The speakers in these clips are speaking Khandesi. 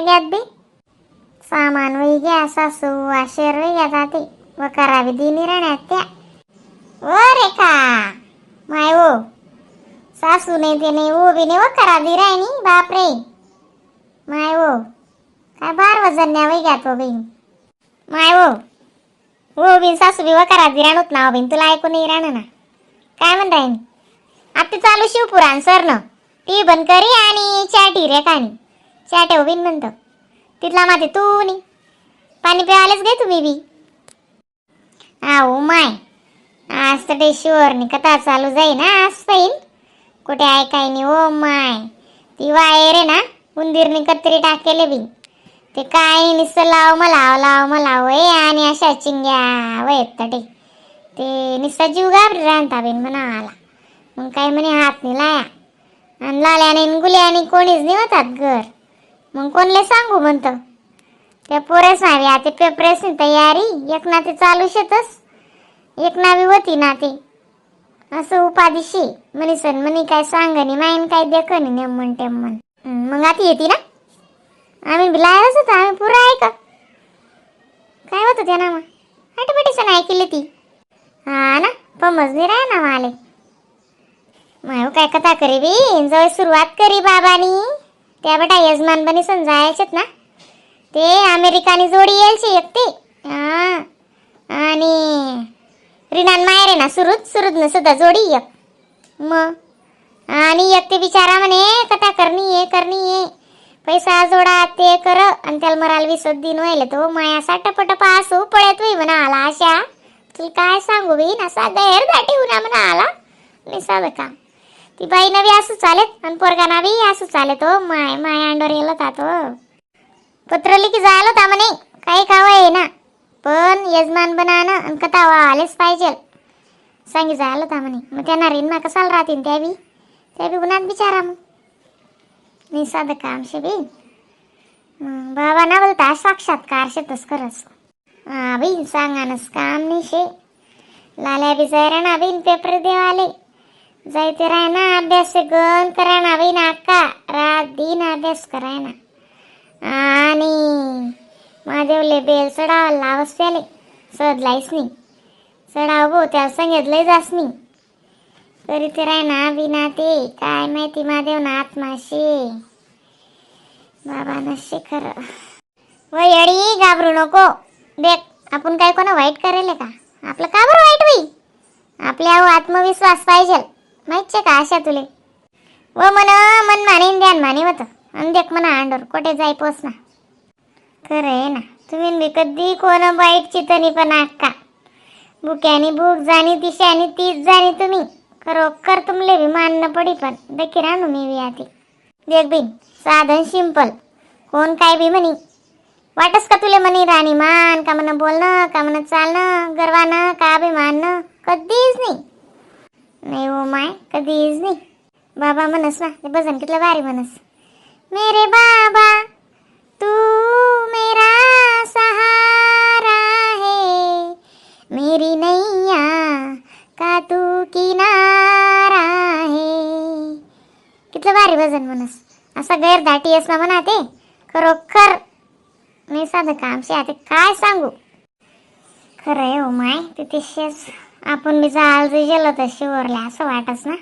घ्यात बी सामान वही घ्या सासू आशेर वही घ्या जाते व करावी दिनी राहण्यात त्या. ओ रेखा माय ओ सासू नाही ते नाही ओ बी नाही व करा दी राहिनी बापरे माय ओ काय बार वजन न्या वही घ्यात ओ बहीण माय ओ हो बिन सासू बी व करा दी राहणूत ना बिन तुला ऐकून नाही राहणं ना काय म्हण राहीन. आता चालू शिवपुराण सर न टी बंद करी आणि चाटी रे कानी चाटे बिन म्हणतो तिथला माते तू नी पाणी प्यावालेच गे तुम्ही बी. आहो माय आज तर ते शिवरनी कथा चालू जाई ना आज पाहिन कुठे ऐकाय नाही. ओ my ती वायर आहे ना उंदीरनी कत्री टाकेले बी ते काय नुसतं लाव मलाव लाव मलाव ए आणि अशा चिंग्या वयत तटे ते नुसता जीव घाबरी राहता बिन म्हणा आला मग काय म्हणे हात नाही लाया आणि लाल्याने आणि गुल्याने कोणीच नाही होतात घर मग कोणले सांगू म्हणतं त्या पोरेस नाही आता पेपरेसनी तयारी एक ना ते चालू शेतस एक नावी होती ना ते असं उपाधीशी म्हणे सण म्हणे काय सांगणी माईन काय देखणी नेमन टेमन. मग आता येते ना आम्ही बी लायलाच होतो आम्ही पुरं आहे का काय होतं त्या नामा आटपटीचं नाही केली ती हा ना पमज नाही राह ना माले माय काय कथा करी बी जवळ सुरुवात करी बाबानी त्या बेटा यजमान बनी समजायचेत ना ते अमेरिकानी जोडी यायची एक ते हा आणि रिनान माहेर आहे ना सुरुत सुरुत न सुद्धा जोडी एक मग आणि एक ते बिचारा म्हणे कथा करणी आहे करणी आहे पैसा जोडा ते कर आणि त्याला मराल विसत दिन व्हायला तो माया असा टपटप आसू पळत होई म्हणा आला अशा तुला काय सांगू बी असा गैर दाटी होना म्हणा आला नाही साधं काम ती बाई नवी असू चालेत आणि पोरगा नावी असू चालेत हो माय माय अंडोर येलो तो पत्र लिखी जायला होता म्हणे काही खावं आहे ना पण यजमान बनानं आणि कथा आलेच पाहिजे सांगी जायला होता म्हणे मग त्यांना रिनमा कसाला राहतील त्या बी उन्हात बिचारा मग नाही साधं काम शे बी. मग बाबा ना बोलता साक्षात्कार शेतच खरंच हा बी सांगानच काम नाही शे लाल्या बी जाय ना बिन पेपर देवाले जायते राह ना अभ्यास गण करा ना बी नाका रात दिन अभ्यास कराय ना आणि महादेवले बेल चढावा लावस त्याले सदलाईच नाही चढाव भो त्याला सांगितलंय जास नाही तरी ते राय ना बिना ते काय माहिती महादेव ना आत्माशी बाबा नशे खरं वय अडी घाबरू नको देख आपण काय कोणा वाईट करेल का आपलं का बरं वाईट होई आपल्या आत्मविश्वास पाहिजे माहितचे का आशा तुले व मन मन माने ध्यान माने होतं आणि देख म्हणा अंडोर कोठे जाई पोच ना खरं आहे ना तुम्ही बी कधी कोण वाईट चितनी पण अक्का भुक्यानी भूक जाणी तिशानी तीच जाणी तुम्ही खरोखर तुमले बी मानणं पडी पण देखी राहणू मी बी आती देख बिन साधन सिंपल कोण काय बी म्हणी वाटस का तुले म्हणी राणी मान का म्हण बोलणं का म्हण चालणं गर्वानं का बी मानणं कधीच नाही नाही हो माय कधीच नाही बाबा म्हणस ना ते भजन कितलं भारी म्हणस मेरे बाबा तू मेरा सहारा है मेरी नैया का तू किनारा है कितलं भारी भजन म्हणस असा गैरदाटी असला म्हणा ते खरोखर नाही साधं काम शे आता काय सांगू खरं आहे हो माय तिथे शेच आपण बी जाल गेलो तर शिवरला असं वाटस ना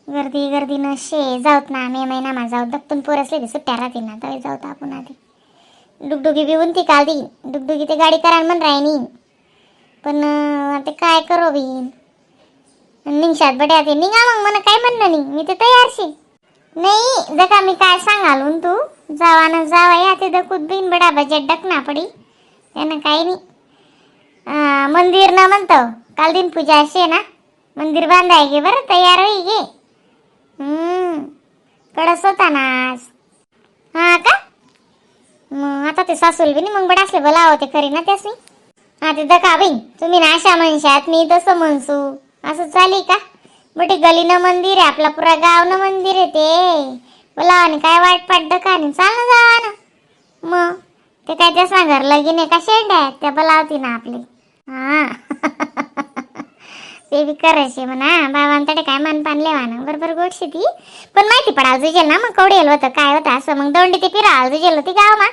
गर्दी गर्दी न शे जाऊत ना मे महिना मा जाऊ दत्तून पोर असले की सुट्ट्या राहतील ना तरी जाऊत आपण आधी डुगडुगी बी उंती काल दी डुगडुगी ते गाडी करायला म्हण राहिनी पण आता काय करो बीन निघशात बड्या ते निघा मग मला काय म्हणणं नाही मी ते तयारशी नाही जका मी काय सांगालून तू जावा ना जावा या ते दकुत बिन बडा बजेट डकना पडी त्यानं काही नाही मंदिर ना म्हणतो काल दिन पूजा अशी आहे ना मंदिर बांधाय गे बरं तयार होई गे कडस होता ना आज हा का मग आता ते सासूल बी नाही मग बडा असले बोलावं ते खरी ना त्यासनी हा ते दका बाई तुम्ही ना अशा म्हणशात मी तसं म्हणसू असं चालेल का मोठी गलीनं मंदिर आहे आपला पुरा गावनं मंदिर आहे ते बोलावं काय वाट पाट डका नाही चाल ना जावा ना मग ते काय त्या सांगर लगीन आहे का शेंड्या आहेत त्या बोलावती ना आपली हा. ते बी करायचे म्हणा बाबांकडे काय मानपान लेवा ना बरोबर गोडशी ती. पण माहिती पडाल जुजेल ना मग कवडी येल होतं काय होतं असं. मग दोंडी ते फिराल जुजेल होती गाव मा,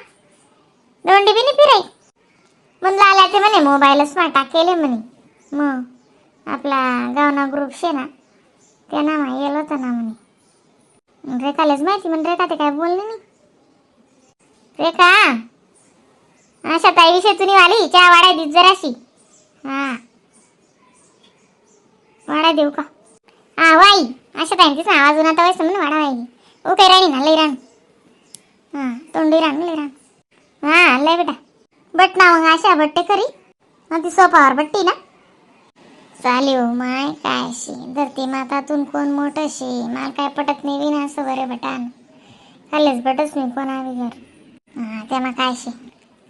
दोंडी बी नाही फिराई. म्हणलं आल्या ते म्हणे मोबाईलच मा टाकेले म्हणे. मग आपला गावना ग्रुप शे ना त्या ना मा येल होतं ना म्हणे. रेखालाच माहिती म्हण, रेखा ते काय बोलले नाही. रेखा अशा ताई विषय तुनी वाली चहा वाढाय दिस जराशी. हा वाडा देऊ का? हा वाई अशा ताई तिचा आवाज उन्हात वयस म्हणून वाडा वाई. ओ काही राणी ना लई रान. हा तोंडी रान लई रान. हा लय बेटा बट ना मग अशा बट्टे खरी. हा ती सोपावर बट्टी ना चालेल हो माय. काय शी धरती मातातून कोण मोठं शी मला काय पटत नाही विना असं बरे बटान खाल्लेच बटच नाही कोणा बिगर. हा तेव्हा काय शी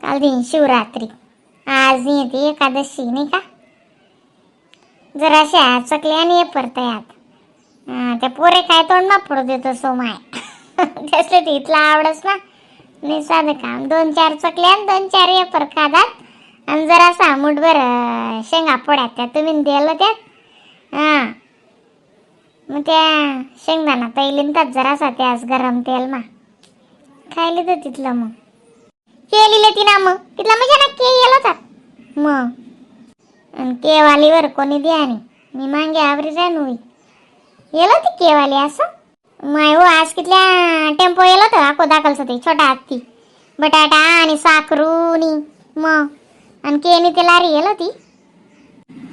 काल दिन शिवरात्री, आज येते एकादशी नाही का. जराशा चकल्या आणि परतयात. हा त्या पोरे काय तोंड मा पडू देतो सो माय. त्यासले ते इथला आवडस ना नाही साधं काम. दोन चार चकल्या आणि दोन चार एपर खातात आणि जरासा मुठभर शेंगा फोड्यात त्या तुम्ही दिलं त्यात. हा मग त्या शेंगदाणा तैलीन जरासा त्यास गरम तेल मा खायला तर तिथलं मग केलेलं ती ना मग तिथला म्हणजे ना के येल होता मग. आणि केवालीवर कोणी द्या नाही मी मांगे आवरी जाण होई येल होती केवाली असं माय हो. आज कितल्या टेम्पो येल होतं आको दाखलच ते छोटा हत्ती बटाटा आणि साखरूनी मग आणि केनी ते लारी येल होती.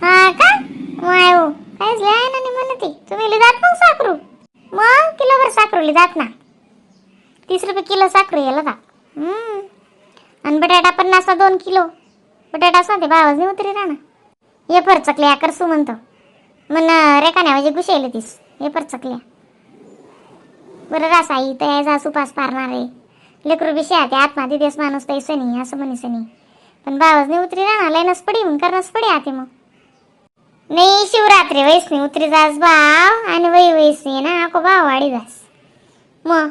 हा का माय हो काहीच लिहाय ना नाही म्हणत ती. तुम्ही लिहितात मग साखरू मग किलोभर साखरू लिहितात ना 30 रुपये किलो साखरू येल होता. आणि बटाटा 50 2 किलो बटाटा असं ते भावाच नाही उतरी राहणार. ये पर चकल्या करसू म्हणतो म्हण रेखाण्या म्हणजे घुसेल तीस ये पर चकल्या बरं रास आई तयाचा सुपास पारणार आहे लेकरू बिशा ते आत्मा तिथेच माणूस तैसं नाही असं म्हणीस नाही. पण भावाच नाही उतरी राहणार लयनच पडी म्हणून करणंच पडी आते मग. नाही शिवरात्री वैस नाही उतरी जास भाव आणि वै वैस नाही ना आको भाव वाढी जास मग.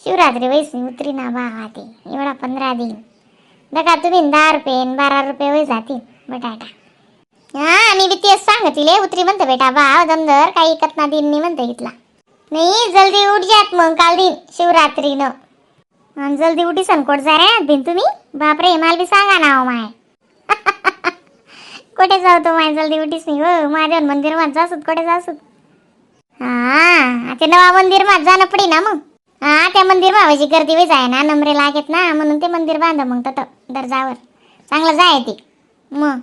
शिवरात्री वैस नाही उतरी ना भाव आते एवढा 15 दिन बघा तुम्ही 10 रुपये आणि 12 रुपये वय जातील बटाटा. हा मी बी तेच सांगतील उतरी म्हणते बेटा भाव दमदर काही इकत ना दिन नाही म्हणते इथला. नाही जल्दी उठ जात मग काल दिन शिवरात्रीनं आणि जल्दी उठी सनकोट जा रे बिन तुम्ही बापरे मला बी सांगा ना हो माय. कुठे जाऊ तो माय जल्दी उठीस नाही हो महादेव मंदिर मध्ये जासूत कुठे जासूत. हा ते नवा मंदिर मध्ये जाणं पडी ना मग. हा त्या मंदिर मावाची गर्दी वेळ आहे ना नंबरे लागेत ना म्हणून ते मंदिर बांध मग तत दर्जावर चांगलं जाय ते मग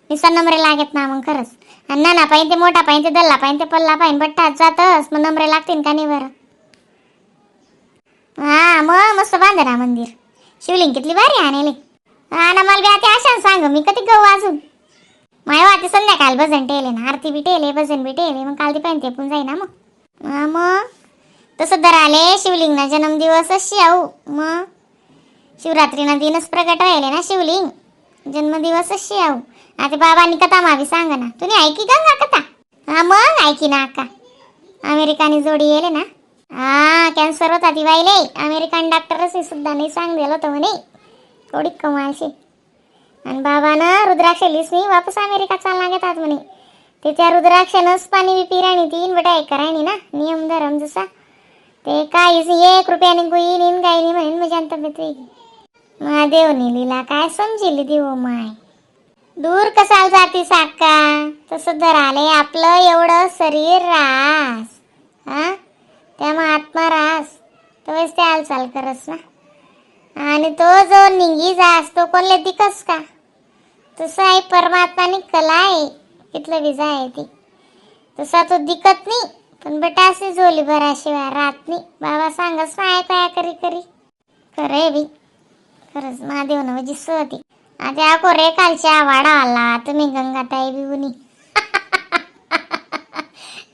निसा नंबरे लागेत ना मग खरंच. आणि नाना पाहिजे ते मोठा पाहिजे ते दल्ला पाहिजे ते पल्ला पाहिजे बट्टा जातस मग नंबरे लागतील का नाही बरं. हा मग मस्त बांध ना मंदिर शिवलिंग कितली भारी आणले. हा ना मला बी आता अशा सांग मी कधी गहू अजून माय वाते संध्याकाळ भजन टेले ना आरती बी टेले भजन बी टेले मग काल ती पाहिजे ते पण जाईना मग. हा मग तसं दर आले शिवलिंगना जन्मदिवस अशी आऊ मग शिवरात्रीना दिनच प्रगट व्हायले ना शिवलिंग जन्मदिवस अशी आऊ. आता बाबांनी कथा मावी सांग ना तुम्ही ऐकी गंगा कथा. हा मग ऐकी ना अक्का अमेरिकानी जोडी येले ना. हा कॅन्सर होता ती बाईले अमेरिकन डॉक्टरच सुद्धा नाही सांग दिलं होतं म्हणे थोडी कमालशी. आणि बाबानं रुद्राक्ष लिस नाही वापस अमेरिका चालना घेतात म्हणे ते त्या रुद्राक्षनंच पाणी बी पिराणी तीन बटा एक करायनी ना नियम धरम जसा ते काहीच 1 रुपयाने गुई नीन गायनी म्हणून माझ्या तब्येत वेगळी. महादेवनी लिला काय समजेली देव माय दूर कसाल जाती साका तसं धराले आपलं एवढं शरीर रास हा त्यामुळे आत्मा रास तोच ते हालचाल करस ना. आणि तो जो निंगी जास तो कोणले दिकस का तसं आहे परमात्मानी कला आहे कितलं विजा आहे ती तसा तो दिकत नाही पण बेटा असे झोली भराशिवाय राहत नाही. बाबा सांगस ना काय करी करी खरं बी खरंच महादेव ना म्हणजे होती. आता अको रे कालच्या वाडा आला तुम्ही गंगाताई बिवणी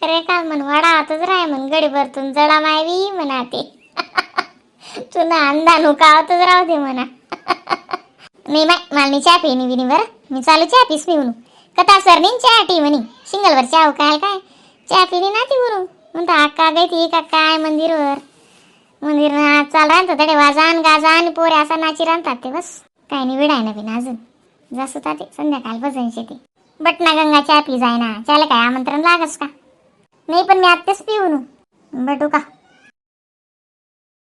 रे काल म्हण वाडा आतच राय म्हण गडी भरतून जडा मायवी म्हणा ते तुला अंदा कावतच राहू दे म्हणा. नाही माय मालनी चहा पिणी बिनी बरं मी चालू चहा पीस मी म्हणू कथा सरनी चहा टी म्हणी शिंगलवर चहा काय काय चहा पिणी ना ती म्हणू म्हणतो अक्का गई ती का काय मंदिरवर मंदिर चाल राहतात तडे वाजान गाजान पोरे असा नाची राहतात ते बस काय नाही विडाय ना बिना अजून जास्त ते संध्याकाळ भजन शेती. बटना गंगा चहा पी जाय ना, त्याला काय आमंत्रण लागस का? नाही, पण मी आत्ताच पिऊन बटू का.